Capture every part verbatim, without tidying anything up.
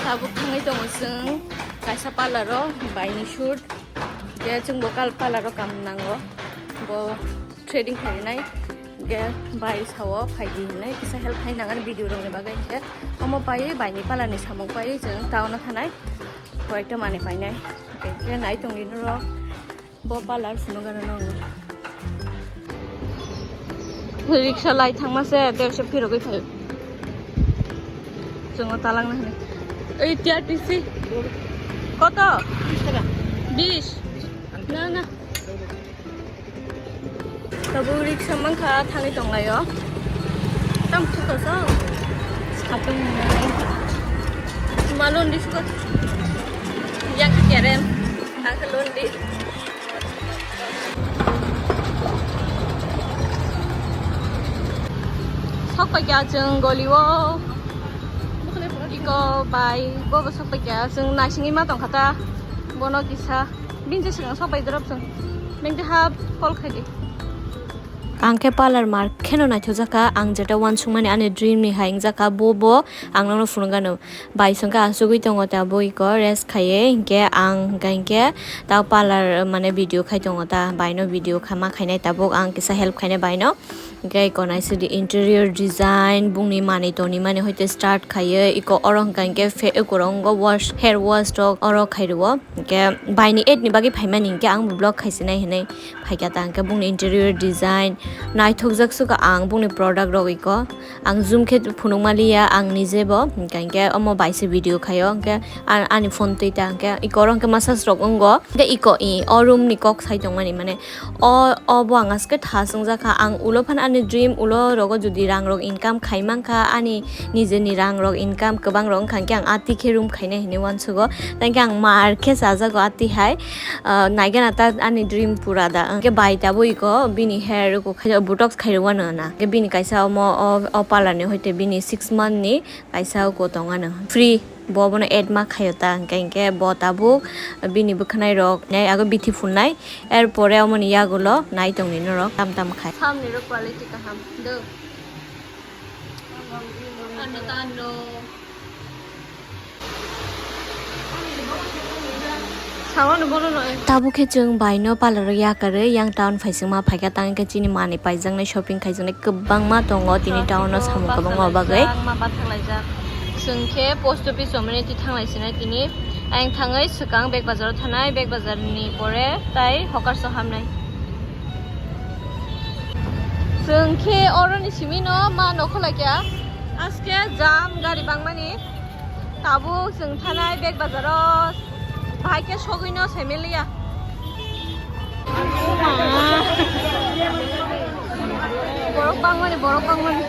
Tabuk thangwi tongo chwng kaisa parlour o baini shoot. Khe chwng bo kal-, parlour o kam nango. Bo threading khainai. Khe bai sao phaidi hinwi kisa help khai nangan video rokni bagwi. Khe omo paiwi baini parlour ni samung paiwi chwng town o thanai. Koyekta manwi painai. Khe nai tongdi norok. Bo parlour phunukgana no. Rickshaw lai thangma se, tei se phirogwi phaio. Chwngno talangna hwnwi. Ei, T R T C. Koto? Bish taka. Bish? Na, na. Tabuk rickshaw mankha, thangwi tonglaio. Tam thuko so. Satung nai. Malon di suka. Yang kerem. Angka lon di. Sok paikha chwng golio. Iko bai, bo bo sok paikha chwng naisingwi ma tongkha ta. Bono kisa. Bini je swkang sok pai drop chwng. Bini je hap call khaidi. Ang khe parlour mar kheno naithokjakha, ang jeta uansukmani ani dream ni hai wngjakha, bo bo ang nono phunukgano. Bai songkhe asugwi tongo ta bo iko rest khaiwi, hinkhe ang hinkhe hinkhe ta parlour mane video khai tongo ta, baino video kha ma khainai tabuk, ang kisa help khainai baino. Hinkhe iko naisidi interior design, bungni manwi tonwi mani hoite start khaiwi, iko oro hinkha hinkhe fe-, eko rongo wash, hair wash rok oro khai rwo. Hinkhe baini ad ni bagwi phaimani hinkhe ang bo vlog khaisinai hinwi phaikha ta, hinkhe bungni interior design naithokjak suka ang bungni product rok iko. Ang zoom khe phunukma liya ang nije bo, hinkhe, hinkhe omo bai se video khaio, hinkhe a-, ani phone twi ta, hinkhe iko oro hinkhe massage rok wngo, hinkhe iko i o room ni kok sai tongmani, mane o, o bo ang aske tha swngjak kha, ang ulo phano ani dream, ulo rogo jodi rang rok income khai mankha, ani nijeni rang rok income kwbang rok wngkha, hinkhe ang ati khe room khainai hinwi uansugo, tei hinkhe ang mar khe chajago ati hai. Ah, naigana ta ani dream pura da. Hinkhe bai tabuk iko bini hair ko khai, botox khai rwano na. Hinkhe bini kaisa omo o, o parlour ni hoite bini six month ni kaisa ko tongano. Free bo bono ad ma khaio ta. Hinkhe, hinkhe bo tabuk bini bwkhanai rok nai ago bithi phunai. Er pore omoni yagulo nai tongni norok tam tam khai. Samni rok quality kaham. Do. Ano ta ano. Tabuk khe chwng baino parlour o yakarwi yang town phaisingma phaikha, tang khe chini manwi paijaknai, shopping khaijaknai kwbangma tongo tini town o samung kwbangma bagwi. Ma bathang laijak. Chwng khe post office o mani twi thanglai sinai tini. Ayang thangwi swkang bag bazar o thanai, bag bazar ni pore tai hawkers o hamnai. Chwng khe oroni simi no ma nokho laikha. Aske jam gari bangmani. Tabuk chwng thanai bag bazar o. Bahai khe sogwi no saimanliya. Borok bangmani, borok bangmani.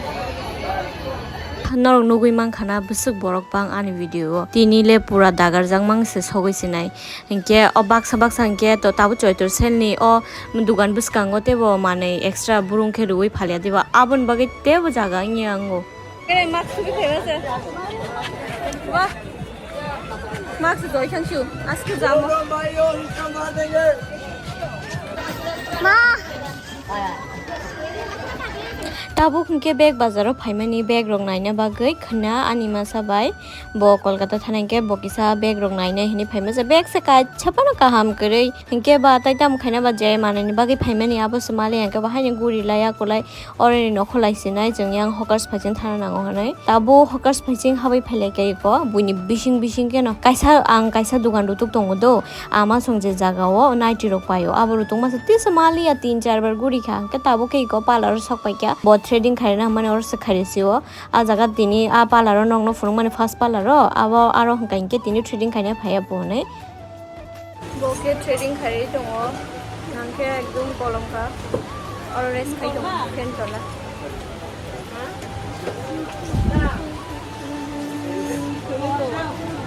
Norok nugwi mankha na bwswk borok bang ani video o. Tini le pura dagarjak mang se sogwi sinai. Hinkhe o baksa baksa hinkhe to tabuk Choitor selni o dugan bwskango teibo manwi extra burung khe rwui phalya diba, aboni bagwi teibo jaga wngya wngo. Kene mask tubui khaima se. Wah. Mask doi khan su. Aske jamo. Ma. Tabuk hinkhe bag bazaro phaimani bag rok naina bagwi khwna ani masa bai. Bo Kolkata thana hinkhe bo kisa bag rok naina hinwi phaima se. Bag se kaisa phano kaham kwrwi. Hinkhe ba tai tamo khaina ba je manwini bagwi phaimani abo se mali hinkhe bo haino guri laiya kwlai oroni nokho lai sinai chwng yang hawkers phaising thana nango hinwi. Tabuk hawkers phaising habwi phailaikha iko buini bising bising kheno kaisa ang kaisa dogan rutuk tongo do. Ama song je jaga o naiti rok paio, abo rutungma se tisa maliya tin char bar guri kha, hwnkhe tabuk khe iko parlour o sok paikha, bo threading khairina hwnmani oro se khairisi o. A jaga tini a parlour o nokno phunukmani first parlour o, abo aro hwnkha hinkhe tini threading khaina phaiya bo hinwi. Bo khe threading khaiwi tongo, nang khe ekdum kolom kha, oro rest khai tongo, fan tola.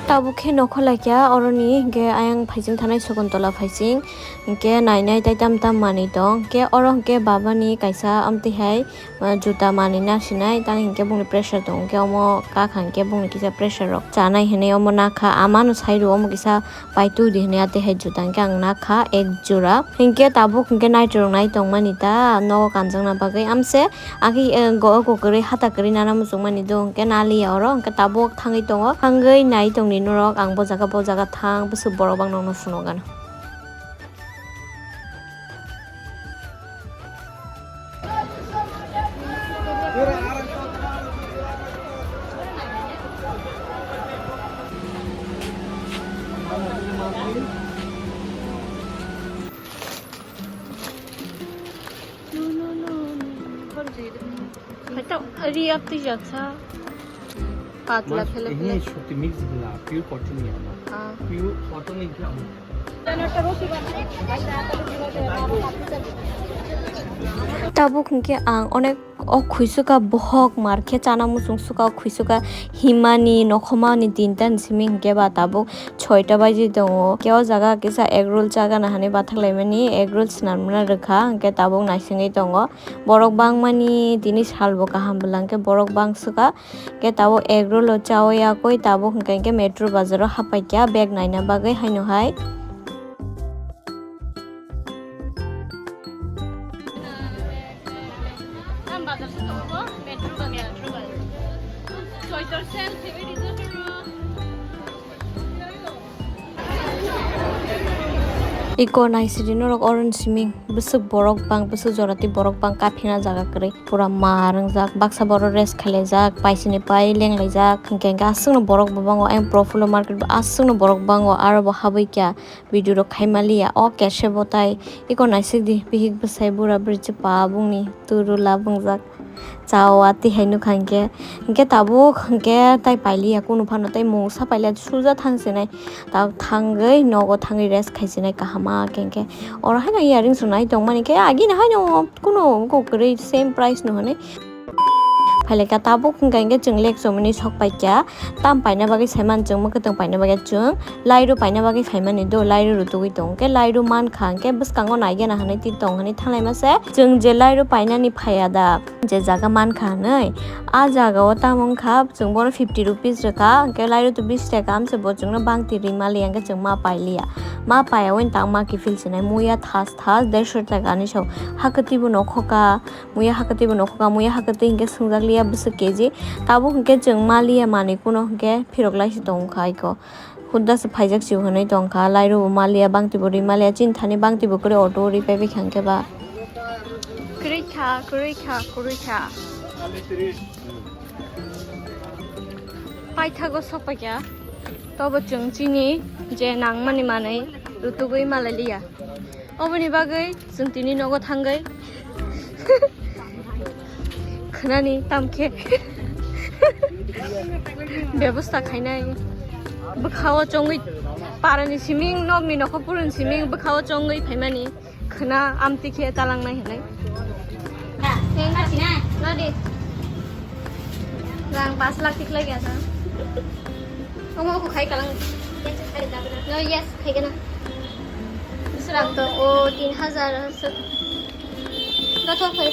Tabuk khe nokho laikha oroni, hinkhe ayang phaising thanai Sagontola phaising, hinkhe nainai tai tam tam manwi tong, hinkhe oro hinkhe babani kaisa amtwi hai, ah, juta manwi nasinai, tang hinkhe bongni pressure tongo, hinkhe omo kakha hinkhe bongni kisa pressure rok chanai hinwi omo nakha, amano sai rwo omo kisa. Pai tu di hwnwi atwi hai juta hinkhe ang nakha ek jora. Hinkhe tabuk hinkhe naitwi rok nai tongmani ta nogo kanjakna bagwi. Amse akhe, eh, go-, go kwrwi hata kwrwi nana muchungmani do hinkhe naliya oro hinkhe tabuk thangwi tongo. Thangwi nai tongni Norok ang bo jaga bo jaga thang bwswk borok bang nokno phunukgano. Khaito ri ap twi jaksa. Patla phele phele. Shoti mix bwla, pure cotton ni ama. Ah. Pure cotton ni ama. Tabuk hwnkhe ang onek o khwisu ka bohok mar khe chana muchung suka o khwisu ka himani nokhoma ni tinta ni simi hwnkhe ba tabuk soita baji tongo. Khe o jaga kisa egg roll chagana hinwi bathak laimani egg roll swnamna rwkha hwnkhe tabuk naisingwi tongo. Borok bangmani tini salbo kaham bwla hwnkhe borok bangsuka. Hwnkhe tabuk egg roll o chawi yakwi tabuk hwnkhe hwnkhe metro bazar o hapaikha bag naina bagwi haino hai. Iko naisidi norok oro ni simi bwswk borok bang, bwswk jora tei borok bang kaphina jaga kwrwi. Pura mar wngjak, baksa borok rest khailaijak, paisini pai lenglaijak, hwnkhe hwnkhe aswkno borok bo bango. Ayang Profilo market bo aswkno borok bango, aro bo habwi kha video rok khaimaliya. O kese bo tai iko naisidi bihik bwsai bura bwrwi chwpa bongni turu labwngjak. Chao atwi hai nukha hwnkhe, hwnkhe tabuk hwnkhe tai pailiya kunu phano tei mungsa pailiya suja thangsinai. Tabuk thangwi nogo thangwi rest khaisinai kahama hwnkhe hwnkhe oro haino earrings rok nai tongmani khe agini haino kunu wngkuk kwrwi same price no hwnwi. Phailekha tabuk hwnkhe hwnkhe chwng lek chomani sok paikha. Tam paina bagwi saiman chwng mwkhwtwng paina bagwi chwng lairu paina bagwi phaimani do, lairu rutugwi tong khe lairu mankha hwnkhe bwskango naigena hwnwi twi tong hwnwi thanglai mase. Chwng je lairu painani phaiya da, je jaga mankha hwnwi, a jagao tamo wngkha chwng bono fifty rupees rwkha hwnkhe lairu to bis taka amse bo chwngno bangti ri maliya hwnkhe chwng ma pailiya. Ma paiya wngwi tang ma kiphil sinai muya thas thas dersho taka ni sao hakwtwi bo nokhoka. Muya hakwtwi bo nokhoka, muya hakwtwi hwnkhe swngjak liya bwswk K G. Tabuk hwnkhe chwng ma liya manwi kuno hwnkhe phirok laisi tongkha aiko. Hudda se phaijak se hwnwi tongkha, lairu bo ma liya, bangtwi bo rwi ma liya, chini thani bangtwi bo kwrwi auto rwi paibai kha hwnkhe ba. Kwrwi kha, kwrwi kha, kwrwi kha. Paithago sokpaikha, tobo chwng chini je nangmani manwi rutugwi ma lai liya. Oboni bagwi chwng tini nogo thangwi khwnani tamkhe bebosta khainai. Bwkhao chongwi parani siming, nokni nokho puruni siming bwkhao chongwi phaimani khwna amtwi khe talangnai hinwi. Rang pas lakh tiklai kya sa. Omo ko khai kalang. No, yes, khai kana. Srang to o tin hazar so. Gato khai.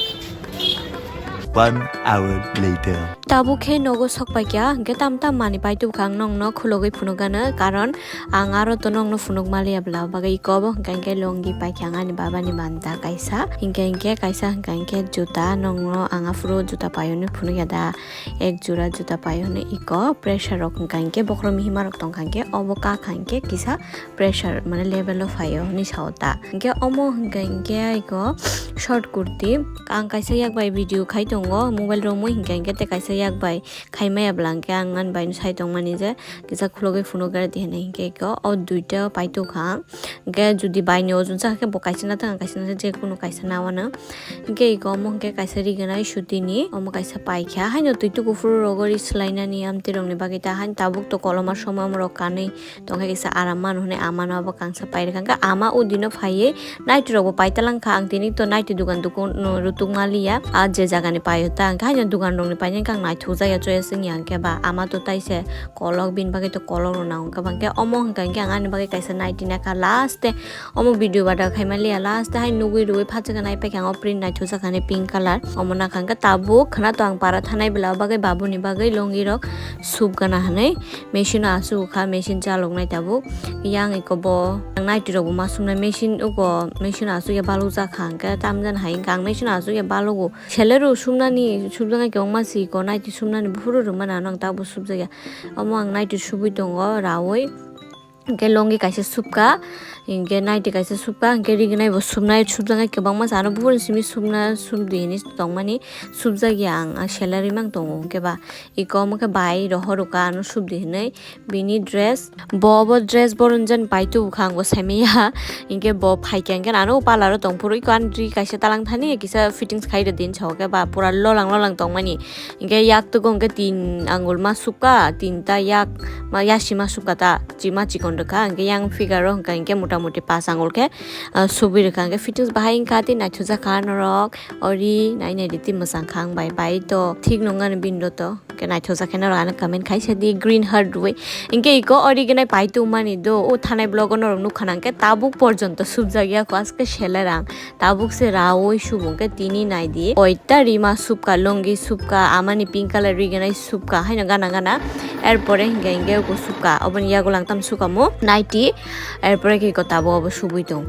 One hour later. Tabuk khe nogo sokpaikha, hwnkhe tam tam manwi paitubkha ang nokno khulogwi phunukgano, karon ang aro to nokno phunuk maliya bwla, bagwi iko bo hwnkha hwnkhe lungi paikha ang ani babani banta kaisa, hwnkha hwnkhe kaisa hwnkha hwnkhe juta, nokno ang aphuru juta paiyunwi phunukya da. Ek jora juta pai hwnwi iko pressure rok hwnkha hinkhe bokhorok mihima rok tongkha hinkhe obo kakha hinkhe kisa pressure mane level o phaio hwnwi sao ta. Hinkhe omo hwnkha hinkhe iko short kurti ang kaisa yak bai video khai tongo mobile romwi hinkha hinkhe tei kaisa yak bai khai maya bwla hinkhe ang ani bai no sai tongmani je kisa khulogwi phunukya di hinwi hinkhe iko o duita paitokha. Hwnkhe jodi bai ni ojon chakha khe bo kaisa na thang kaisa na thang je kunu kaisa na wano. Hwnkhe iko omo hwnkhe kaisa riganai sutini omo kaisa paikha haino twi tuku phuru rogo ri swlainani amtwi rokni bagwi ta haino tabuk to koloma somoi omorok kanwi tongkha kisa aram mano hwnwi ama no abo kangsa pairwkha hwnkhe ama udino phaiwi naitwi rokbo paitalang kha ang tini to naitwi dugan duku rutuk maliya a je jagani paio ta hwnkhe haino dugan rokni painani khe ang naithokjakya choya se wngya hwnkhe ba ama to taise kolok bini bagwi to kolok rw nango hwnkhe ba hwnkhe omo hwnkha hwnkhe ang ani bagwi kaisa naitwi nakha last te omo video bada khaimaliya last te hai nugwi rwui phatsakhe naipaikha ang o print naithokjakhani pink colour omo nakha hwnkhe tabuk khwna to ang para thanai bwla o bagwi babuni bagwi longirok sup gana hinwi machine o achukha machine chaloknai tabuk yang iko bo naitwi rokbo ma sumnai machine uko machine o achukya balokjakha hwnkhe tamjani hai hwnkhe ang machine o achukya balogo. Salary rok sum Nani subjaknai kwbangma si ko, naiti subnani buphuru rwmani ano ang tabuk subjakya. Omo ang naiti subwi tongo rawi. Hwnkhe longi kaisa subka, hwnkhe naiti kaisa subka, hwnkhe rignai bo subnai, subjaknai kwbangma si ano buphuru simi subna subdi hinwi tongmani, subjakya ang, ang salary mang tongo hwnkhe ba. Iko omo khe bai rohor rwkha ano subdi hinwi. Bini dress, bo obo dress boroni jani pai tubukha, ang bo saimanya. Hinkhe bo phaikha hinkhe ano parlour o tongphuru, iko ani ri kaisa talang thani kisa fittings khai rwdi hinwi sa khe ba pura lolang lolang tongmani. Hinkhe yak tugo hinkhe tin angul ma subka, tinta yak ma yasi ma subka ta, chima chikon rwkha, hinkhe yang figure o hinkhe motamuti pas angul khe, ah, subui rwkha, hinkhe fittings bahai wngkha, tei naithokjak kha norok, ori nai nai di, tei mwchang kha ang bai, bai to thik nung ani bini rw to. Khe naithokjak khe norok ano comment khai sa di, green heart rwui. Hinkhe iko original pai tongmani do, o thanai vlog o norok nukha nang khe tabuk porjonto subjak ya kho, aske seler ang. Tabuk se raui subung khe tini nai di. Koita rima subka, longi subka, amani pink colour rignai subka, haino gana gana. Erpore hinkhe hinkhe uko subka, oboni yagulang tam sukamo naiti. Erpore khe iko tabuk obo subui tong.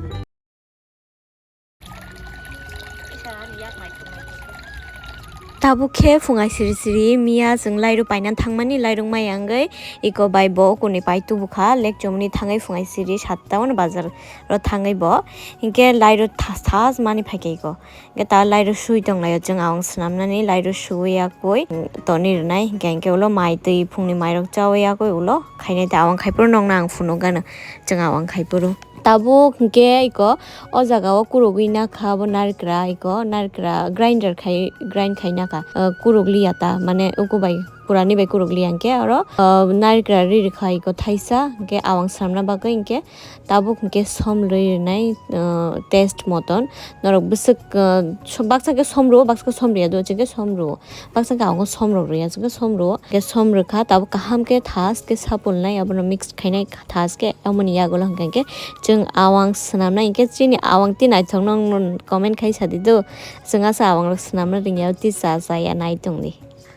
Tabuk khe phungai siri siri miya chwng lairok paina thangmani, lairok maya wngwi iko bai bo kuni pai tubukha, lek chomni thangwi phungai siri satta hwnwi bazar ro thangwi bo hinkhe lairok thas thas mani phaikha iko. Hinkhe ta lairok sui tonglaio, chwng awang swnamnani lairok sui yakwi toni rwnai, hinkhe hinkhe ulo mai twi phungni mairok chaui yakwi ulo khainai ta awang khaipuru nokna ang phunukgano chwng awang khaipuru. Tabuk hinkhe iko o jaga o kurugwi nakha abo narikra, iko narikra grinder khai grind khai nakha, ah, kurugli ya ta, mane uku bai purani bai kurugli ya hinkhe oro, ah, narikra ri rikha iko thaisa, hinkhe awang swnamna bagwi hinkhe tabuk hinkhe som rwi rwnai, ah, taste moton norok bwswk, ah, baksa khe som rwo, baksa khe som rwya do, chwng khe som rwo. Baksa khe ang somrok rwya, chwngkhe somrwo. Khe som rwkha, tabuk kaham khe thas khe sapulnai, abono mix khainai thas khe, aboni yagulo hwnkha khe chwng awang swnamnai, hinkhe chini awang tei naithokno wngno comment khai sadi do. Chwng asa awangrok swnamna rwngya, tei cha chaya nai tongdi.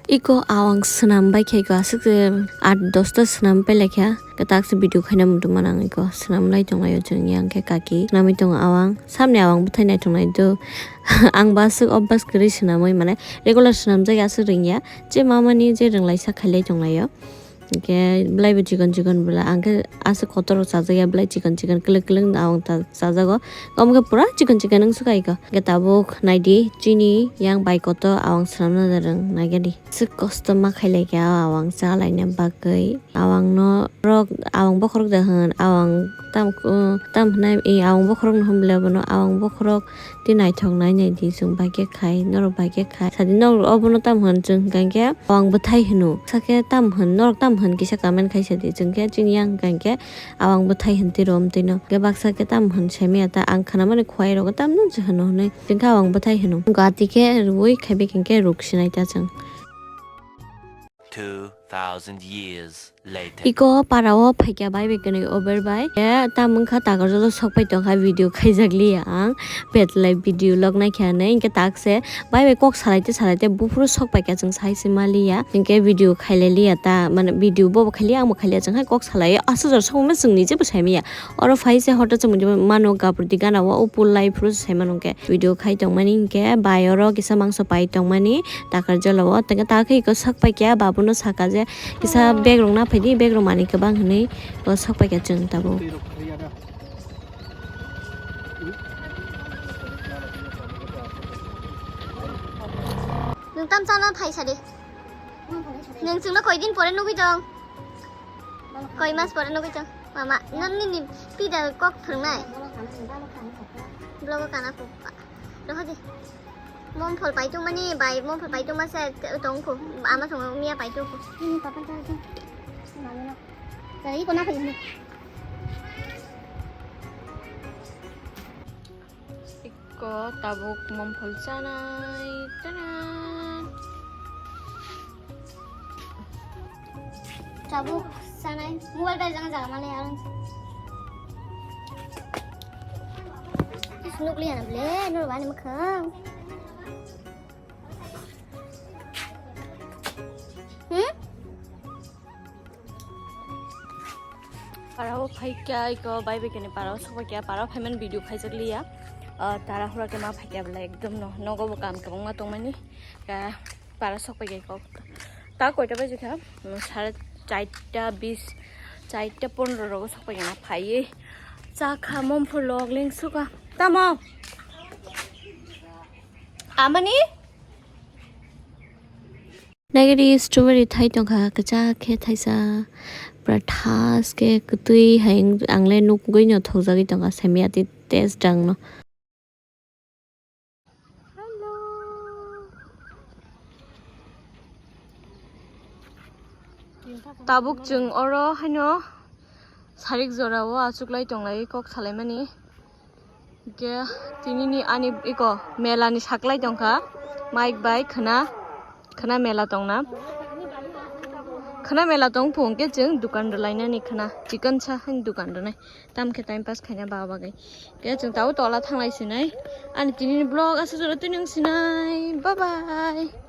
Iko awang swnam bai khe iko aswk se aat dosta swnam pai laikha. Khe taksa video khaina muchungma nang iko swnam lai tonglaio chwng yang khe kaki swnamwi tongo awang. Samni awang bwthai naithok nai do. Ang bo aswk obas kwrwi swnamwi mane regular swnamjak aswk rwngya. Je mamani je rwnglaisa khailai tonglaio. Hinkhe belai bo chikon chikon bwla ang khe aswk kotor rok chajakya belai chikon chikon kwlwk kwlwk no awang ta chajago. Omo khe pura chikon chikon wng swkha iko. Hinkhe tabuk naidi chini yang bai kotor awang swnamna rwng naikhe di. Aswk kosto ma khailai kha o awang chalaina bagwi. Awang no rok, awang bokhorok da hwn, awang tam, uh, tam hwnai, eh, awang bokhorok no hwn bwle bono, awang bokhorok tei naithok nai nai di, chwng bai khe khai, norok bai khe khai. Sadi norok obono tam hwn chwng hwnkha khe awang bwthai hwno, sa khe tam hwn, norok tam hwn kisa comment khai sadi, chwng khe chini yang hwnkha khe awang bwthai hwn tei rom twi no. Khe baksa khe tam hwn saimanya ta, ang khwnamani khwai rogo tam no se hwno hwnwi, chwng khe awang bwthai hwno. Gati khe rwui khai bai khe ruk sinai ta chwng. Two thousand years later. Iko para o phaikya bai bai kwnwi over bai. E, tamo wngkha Takarjalo sok pai tongkha video khaijak liya ang. Betlai video log naikha hinwi hinkhe takse bai bai kok salaite salaite buphuru sok paikha chwng sai se maliya. Hinkhe video khailai liya ta, mane video bobo khailiya, angbo khailiya, chwng hai kok salaio. Aswk jora sok mano chwng nije bo saimanya. Oro phai se hotel chumui mano gapurdi gana o upul lai phuru sai mano hinkhe video khai tongmani hinkhe bai oro kisa mangso pai tongmani takar jala o tengka takhe iko sak pai kya babuno saka je kisa bag rok na phaidi bag rok manwi kwbang hinwi o sak pai kya chwng tabuk. Nwng tam chana phai sadi. Nwng chwngno koi din pore nugui tong. Koi mas pore nugui tong. Mama, nang nini pida kok phwrwngnai? Vlog o kana kok. Roho di. Mom phol pai tong mani, bai mom phol pai tong masa tong ko. Ama song miya pai tong ko. Nini papa ta tong. Mami no. Tadi ko na ko ini. Iko tabuk mom phol chanai, tana. Tabuk chanai, mobile bai jang jaga malai aron. Is nukli ana ble, nur bani makhang. Hmm? Parao phaikya iko bai bai kene parao sokphaikya parao phaiman video khaijak liya. Ah, tara hura ke ma phaikya bela ekdom no nogo bo kam kwbangma tongmani. Ka para sok pai kok. Ta koita baje kha? Sare charta bis, charta pondro rogo sok pai na phaiye. Cha kha mom phulok leng suka. Tamo? Amani? Nagari strawberry thai tongkha, kwchak khe thaisa. Pura thas khe kwtwi hai ang le nukgwi no thokjagwi tongkha, saimaya tei taste dangno. Tabuk chwng oro haino sarik jorao achuklai tonglai kok salaimani. Hingke tinini ani iko mela ni saklai tongkha. Mike bai khwna, khwna mela tongna. Khwna mela tong phung khe chwng dukan rwlainani khwna. Chicken sa haino dukan rwnai. Tamkhe time pass khaina ba bagwi. Khe chwng tabuk tola thanglai sinai. Ani tinini vlog aswk jora twi nung sinai. Bye bye.